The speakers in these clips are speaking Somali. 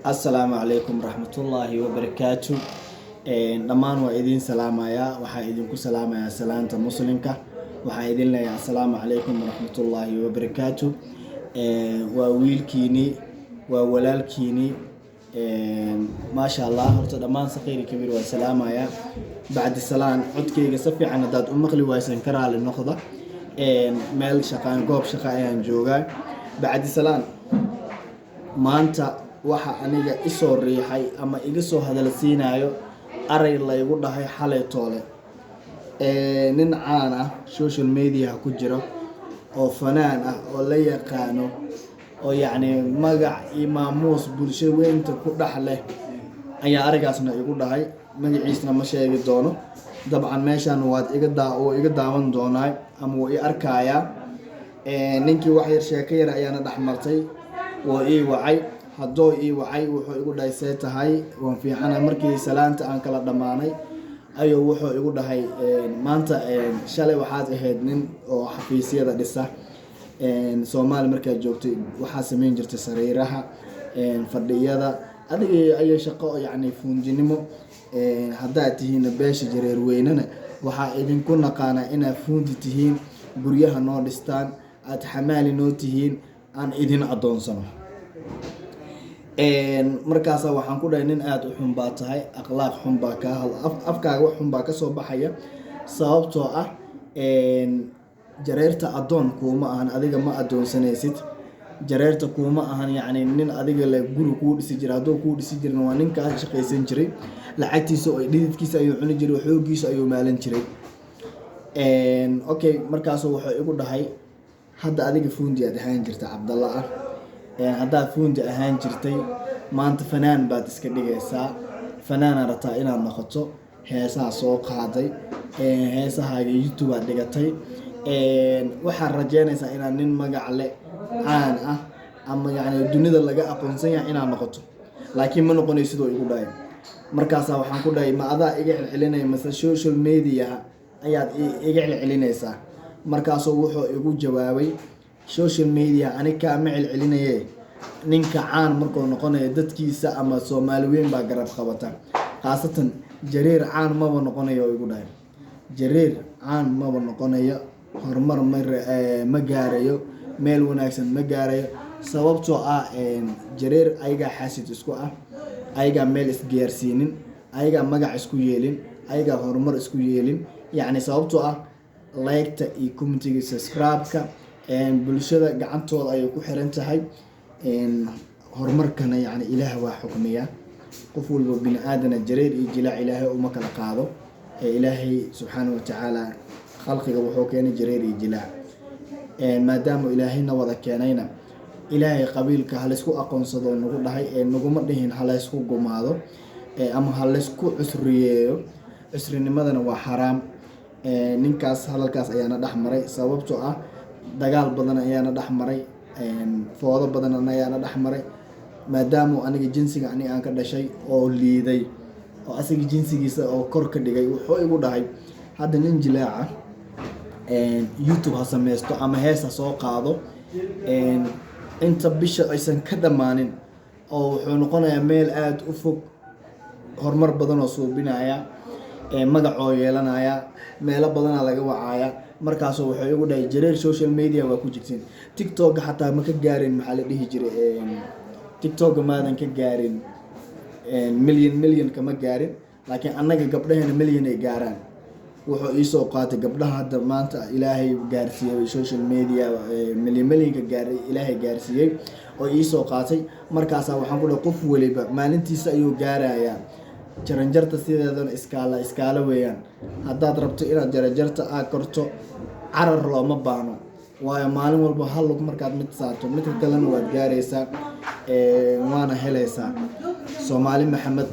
Assalaamu calaykum raxmatullaahi wabarakaatu. Dhammaan waa idiin salaamayaa. Waxaa idinku salaamayaa salaanta Muslimka. Waxaa idin leeyahay assalaamu calaykum waraxmatullaahi wabarakaatu. Waa wiilkiini, waa walaalkiini. Maasha Allah, horta dhammaan saqiiri kabiir waa salaamayaa. Bacdi salaan, codkayga si fiican haddaad u maqli waysan, ka raali noqda. Meel shaqaan, goob shaqa ayaan joogaa. Bacdi salaan, maanta waxa aniga isoo riixay ama iga soo hadalsiinayo aray laygu dhahay xalay toole. Nin caan ah, social media ku jiro, oo fanaan ah, oo la yaqaano, oo yacni magac iyo maamuus bulsho weynta ku dhex leh ayaa arigaasna igu dhahay. Magaciisna ma sheegi doono dabcan. Meeshan waad iga daa wuu iga daawan doonaa ama wuu i arkayaa. Ninkii wax yar sheeko yar ayaana dhex martay. Wuu ii wacay. Hadduu ii wacay, wuxuu igu dhahay, "See tahay?" "Waan fiicana." Markii salaanta aan kala dhammaanay ayuu wuxuu igu dhahay, "Maanta, shalay waxaad ahayd nin oo xafiisyada dhisa. Soomaali markaad joogtay waxaa sameyn jirtay sariiraha, fadhiyada, adiga ayay shaqo, yacni fuundinimo. Haddaad tihiin beesha Jareer Weynena, waxaa idinku naqaanaa inaad fuundi tihiin, guryaha noo dhistaan, aad xamaali noo tihiin, aan idin addoonsano." Markaasaa waxaan ku dhahay, "Nin aada u xun baa tahay, akhlaaq xun baa kaa afkaaga wax xun baa kasoo baxaya, sababtoo ah jareerta addoon kuuma ahan, adiga ma addoonsanaysid jareerta, kuuma ahan yacni nin adiga le guri kuu dhisi jira. Hadduu kuu dhisi jirin, waa nin kaa shaqaysan jiray, lacagtiisa oo dhididkiisa ayuu cuni jiray, xooggiisa ayuu maalan jiray." Okay, markaasuu wuxuu igu dhahay, "Hadda adiga fuundi aad ahaan jirta, Cabdalla ah. Haddaad fuundi ahaan jirtay, maanta fanaan baad iska dhigaysaa, fanaanaa rabtaa inaad noqoto, heesaha soo qaaday, heesahaaga YouTube aad dhigatay. Waxaad rajeynaysaa inaad nin magac leh, caan ah, ama yacni dunida laga aqoonsan yahay inaad noqoto, laakiin ma noqonaysid," oo igu dhahay. Markaasaa waxaan ku dhahay, "Ma adaa iga celcelinaya mase social media ayaad iga celcelinaysaa?" Markaasuu wuxuu igu jawaabay, "Social media ani kaama celcelinaye, ninka caan markuu noqonayo dadkiisa ama Soomaali weyn baa garab qabata, khaasatan Jareer caan maba noqonayo," oo igu dhahay. "Jareer caan maba noqonayo, horumar ma gaarayo, meel wanaagsan ma gaarayo, sababtoo ah Jareer ayagaa xaasid isku ah, ayagaa meel isgaarsiinin, ayagaa magac isku yeelin, ayagaa horumar isku yeelin, yacni sababtoo ah like-ta iyo comment-iga, subscribe-ka bulshada gacantooda ayay ku xiran tahay. Horumarkana yacni Ilaah waa xukmiya qof walba bini aadana, jareer iyo jilaac Ilaahay uma kala qaado. Ee Ilaahay subxaana watacaala khalqiga wuxuu keenay jareer iyo jilaac. Maadaama Ilaahayna wada keenayna, Ilaahay qabiilka halaysku aqoonsado nagu dhahay ee naguma dhihin halaysku gumaado ama halaysku cusriyeeyo. Cusrinimadana waa xaraam." Ninkaas hadalkaas ayaana dhex maray, sababtoo ah dagaal badan ayaana dhex maray, foodo badan ayaana dhex maray, maadaama aniga jinsiga aniga aan ka dhashay oo liiday oo asaga jinsigiisa oo kor ka dhigay. Wuxuu igu dhahay, "Hadda nin jilaaca YouTube ha sameysto ama hees ha soo qaado, inta bisha aysan ka dhammaanin oo wuxuu noqonayaa meel aada u fog, horumar badan oo suubinaya, magacoo yeelanaya, meelo badanaa laga wacaya." Markaasuu wuxuu igu dhahay, "Jareer social media waa ku jirtiin, TikTok xataa ma ka gaarin, maxaa la dhihi jiray, TikTok maadan ka gaarin milyan, milyan kama gaarin, laakiin annaga gabdhaheena milyan ay gaaraan." Wuxuu iisoo qaatay gabdhaha hadda maanta Ilaahay gaarsiiyey social media, milyan milyanka gaaray, Ilaahay gaarsiiyey oo iisoo qaatay. Markaasaa waxaan ku dhahay, "Qof waliba maalintiisa ayuu gaarayaa. Jaranjarta sideedana iskaala iskaala weeyaan. Haddaad rabto inaad jaranjarta aad korto, carar looma baahno, waayo maalin walba hal lug markaad mid saarto, midka kalena waad gaaraysaa, waana helaysaa." Soomaali Maxamed,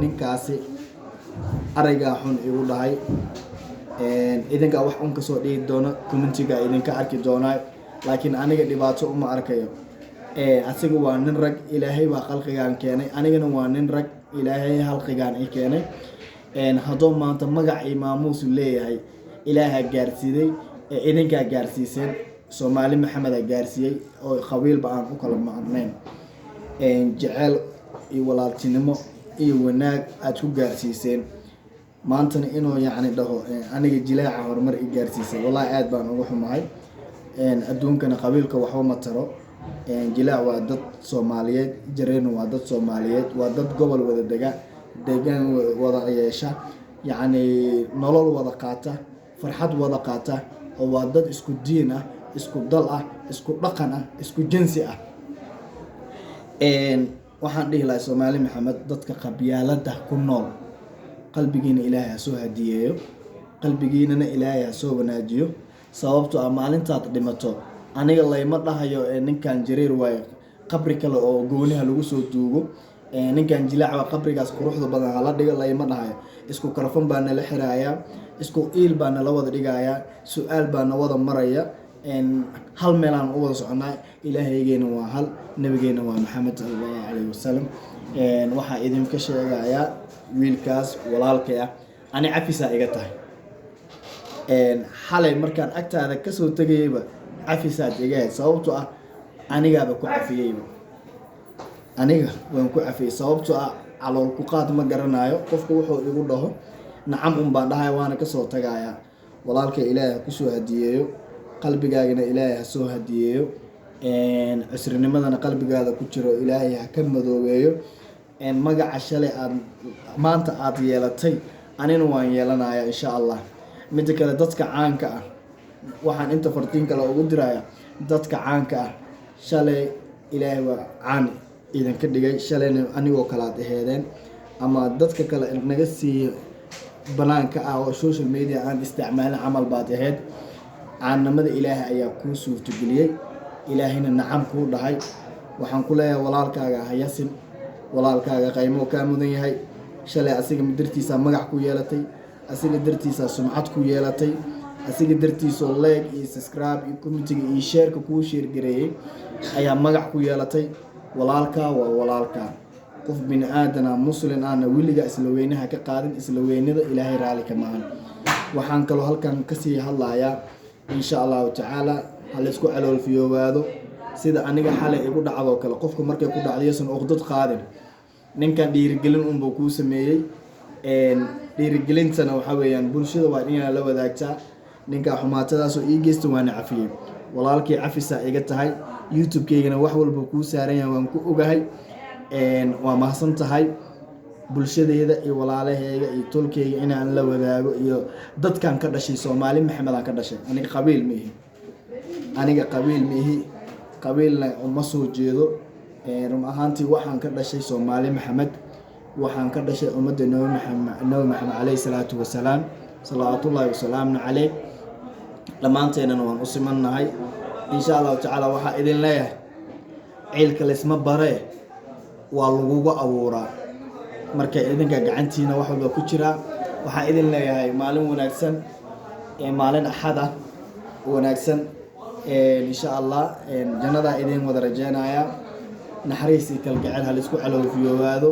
ninkaasi araygaa xun igu dhahay, idinkaa wax un kasoo dhigi doona, comment-iga idinka arki doonaa, laakiin aniga dhibaato uma arkayo. Asiga waa nin rag, Ilaahay baa khalqigaan keenay, anigana waa nin rag, Ilaahay halqigaan i keenay. Hadduu maanta magac iyo maamuusu leeyahay, Ilaahaa gaarsiiyey ee idinkaa gaarsiiseen, Soomaali Maxamedaa gaarsiiyey, oo qabiilba aan u kala maarnayn. Jeceel iyo walaaltinimo iyo wanaag aada ku gaarsiiseen. Maantana inuu yacni dhaho aniga jilaaca horumar i gaarsiisay, wallahi aad baan uga xumahay. Adduunkana qabiilka waxba ma taro. Jilaac waa dad Soomaaliyeed, jareerna waa dad Soomaaliyeed, waa dad gobol wada dega, deegaan wada yeesha, yacni nolol wada qaata, farxad wada qaata, oo waa dad isku diin ah, isku dal ah, isku dhaqan ah, isku jinsi ah. Waxaan dhihi lahay Soomaali Maxamed, dadka qabyaalada ku nool, qalbigiina Ilaahay ha soo hadiyeeyo, qalbigiinana Ilaahay ha soo wanaajiyo. Sababtoo ah maalintaad dhimato aniga layma dhahayo ninkan jareer waayo, qabri kale oo gooniha lagu soo duugo, ninkan jilaac waa, qabrigaas quruxda badan hala dhigo, layma dhahayo. Isku karfan baa nala xirayaa, isku iil baa nala wada dhigayaa, su-aal baa na wada maraya, hal meelaan u wada soconaa. Ilaahaygeena waa hal, nabigeena waa Maxamed sala Allahu calayhi wasalam. Waxaa idinka sheegayaa wiilkaas walaalkay ah, ani cafisaa iga tahay. Xalay markaan agtaada kasoo tegayayba cafisaad iga ahayd, sababtoo ah anigaaba ku cafiyeyba, aniga waan ku cafiyey. Sababtoo ah calool ku qaad ma garanayo, qofka wuxuu igu dhaho nacam un baan dhahaya, waana kasoo tagayaa. Walaalka Ilaahay ha kusoo hadiyeeyo, qalbigaagana Ilaahay ha soo hadiyeeyo, cusrinimadana qalbigaada ku jiro Ilaahay ha ka madoobeeyo. Magaca shalay aad maanta aada yeelatay anina waan yeelanaya, insha Allah. Midda kale, dadka caanka ah waxaan inta fartiin kale ugu diraya. Dadka caanka ah, shalay Ilaahay waa caan idinka dhigay, shalayna anigoo kale aad aheedeen ama dadka kale naga sii banaanka ah oo social media aan isticmaalin camal baad aheyd. Caannimada Ilaahay ayaa kuu suurtageliyey, Ilaahayna nacam kuu dhahay. Waxaan ku leeyahay, walaalkaaga hayasin, walaalkaaga qaymoo kaa mudan yahay. Shalay asiga dartiisaa magac ku yeelatay, asiga dartiisaa sumcad ku yeelatay, asiga dartiisoo like iyo subscribe iyo commentiga iyo shareka kuu share gareeyey ayaa magac ku yeelatay. Walaalkaa waa walaalkaa. Qof bini aadana muslin ahna weliga isla weynaha ka qaadin, isla weynada Ilaahay raali kama ahan. Waxaan kaloo halkan kasii hadlayaa, insha Allahu tacaala, ha laysku caloolfiyoobaado sida aniga xalay igu dhacdoo kale. Qofka markay ku dhacdo yasan uqdad qaadin. Ninkan dhiirigelin unbuu kuu sameeyey. Dhiirigelintana waxaa weeyaan bulshada waa inaa la wadaagtaa. Ninkaa xumaatadaasoo ii geysta waana cafiyey. Walaalkii, cafisaa iga tahay. YouTube-keygana wax walba kuu saaran yahay, waan ku ogahay. Waa mahadsan tahay. Bulshadeeda iyo walaalaheyga iyo tolkeyga inaan la wadaago iyo dadkan ka dhashay, Soomaali Maxamed aan ka dhashay. Aniga qabiil ma ihi, aniga qabiil ma ihi, qabiilna uma soo jeedo. Run ahaantii waxaan ka dhashay Soomaali Maxamed, waxaan ka dhashay ummadda Nabi Maxamed, Nabi Maxamed caleyhi salaatu wasalaam, salawaatullaahi wasalaamu caleyh. Dhammaanteennana waan u simannahay, insha Allahu tacaala. Waxaa idin leeyahay, ciilka laysma baree, waa lagugu abuuraa. Marka idinka gacantiina wax walba ku jiraa. Waxaan idin leeyahay maalin wanaagsan, maalin Axad ah wanaagsan, insha Allah. Jannadaa idin wada rajeynaya, naxariis iyo kalgacel ha laisku caloofiyoobaado,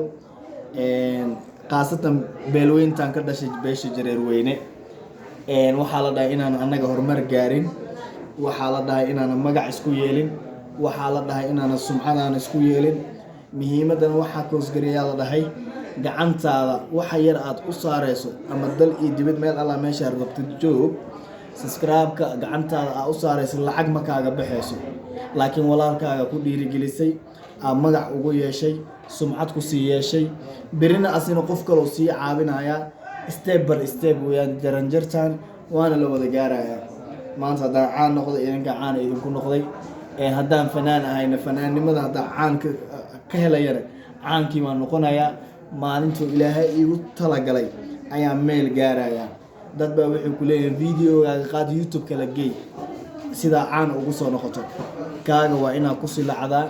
khaasatan beelweyntan ka dhashay, beesha Jareerweyne. Waxaa la dhahay inaan annaga horumar gaarin, waxaa la dhahay inaana magac isku yeelin, waxaa la dhahay inaana sumcadaan isku yeelin. Muhiimadana waxaa koosgareeyaa la dhahay gacantaada waxa yar aad u saareyso, ama dal iyo dibad, meel alla meeshaad rabtid joog, subscribe-ka gacantaada aa u saareyso lacag ma kaaga baxayso, laakiin walaalkaaga ku dhiirigelisay, aa magac ugu yeeshay, sumcad kusii yeeshay, berina asina qof kaloo sii caawinayaa. Step by step weeyaan jaranjartan, waana la wada gaarayaa. Maanta haddaan caan noqday, idinka caan idinku noqday. Haddaan fanaan ahayna, fanaannimada haddaan caan ka helayana, caankii baan noqonayaa. Maalintuu Ilaahay iigu talagalay ayaa meel gaarayaa. Dad baa waxay ku leeyihin, videogaaga qaad, YouTube kala geey, sidaa caan ugu soo noqoto. Kaaga waa inaad ku silacdaa,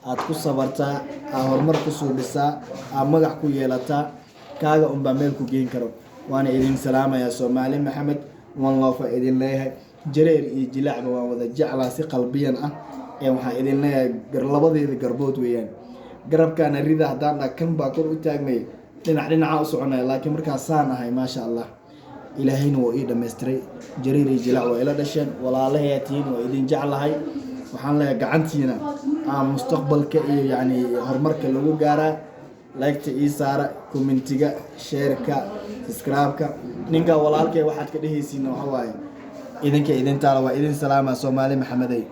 aad ku sabartaa, aad horumar ku suubisaa, aad magac ku yeelataa. Kaaga unbaa meel ku geyn karo. Waana idin salaamayaa. Soomaali Maxamed, one love idin leeyahay. Jareer iyo jilaacba waan wada jeclaa si qalbiyan ah. Ee waxaan idin leeyahay labadeeda garbood weeyaan. Garabkaana rida haddaan dha kan baa kor u taagmay, dhinac dhinaca u soconaya, laakiin markaas saan ahay, maasha Allah, Ilaahayna waa ii dhammaystiray. Jareer iyo jilaac waa ila dhasheen, walaalahayaa tihiin, waa idin jeclahay. Waxaan leeyahay gacantiina aa mustaqbalka iyo yacni horumarka lagu gaaraa. Like-ta ii saara, comment-iga, share-ka, subscribe-ka. Ninka walaalkay waxaad ka dhehaysiin waxa waaye idinka idintaala. Waa idin salaama, Soomaali Maxamedey.